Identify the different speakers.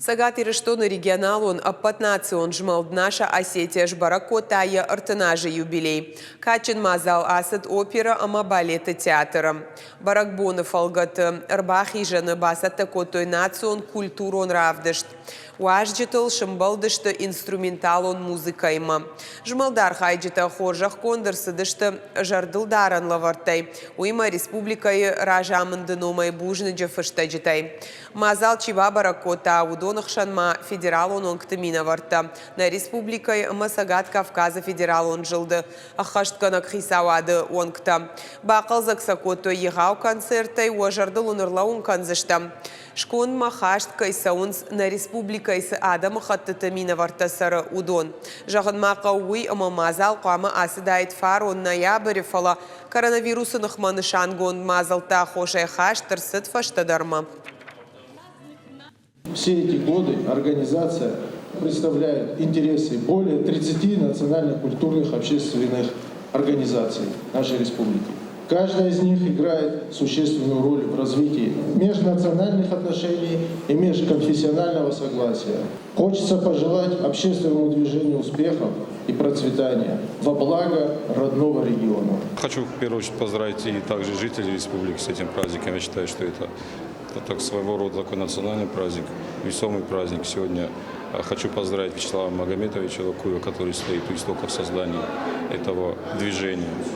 Speaker 1: Цӕгат Ирыстоны регионалон ӕппӕтнацион змӕлд «Наша Осетия» сбӕрӕг кодта йӕ 30 азы юбилей. Кадджын мадзал ацыд оперӕ ӕмӕ балеты театры. Бӕрӕгбоны фӕлгӕты ӕрбахизӕны бацӕттӕ кодтой национ культурон равдыст. Уазджытыл сымбӕлдысты инструменталон музыкӕимӕ. Змӕлды архайджытӕ хорзӕхгонд ӕрцыдысты зӕрдылдарӕн лӕвӕрттӕй, уыимӕ республикӕйы разамынды номӕй бузныджы фыстӕджытӕй. Мадзал чи бабӕрӕг кодта, уыдоны хсӕн ма федералон уӕнгты минӕвӕрттӕ, нӕ республикӕйы ӕмӕ Цӕгат Кавказы федералон зылды ӕххӕстгӕнӕг хицауады уӕнгтӕ. Бахъӕлдзӕг сӕ кодтой егъау концерттӕй, уӕ зӕрдыл уын ӕрлӕууын кӕндзыстӕм, скондмӕ хаст кӕй цӕуынц, нӕ республикӕйы цы адӕмыхӕттыты минӕвӕрттӕ цӕры, уыдон. Зӕгъын ма хъӕуы уый, ӕмӕ мадзал хъуамӕ ацыдаид фарон ноябры, фӕлӕ Коронавирусы ныхмӕ нысангонд мадзӕлтты аххосӕй хаст ӕрцыд фӕстӕдӕрмӕ.
Speaker 2: Все эти годы организация представляет интересы более 30 национально-культурных общественных организаций нашей республики. Каждая из них играет существенную роль в развитии межнациональных отношений и межконфессионального согласия. Хочется пожелать общественному движению успехов и процветания во благо родного региона.
Speaker 3: Хочу в первую очередь поздравить и также жителей республики с этим праздником. Я считаю, что это так своего рода такой национальный праздник, весомый праздник. Сегодня хочу поздравить Вячеслава Магометовича Лакуева, который стоит у истоков создания этого движения.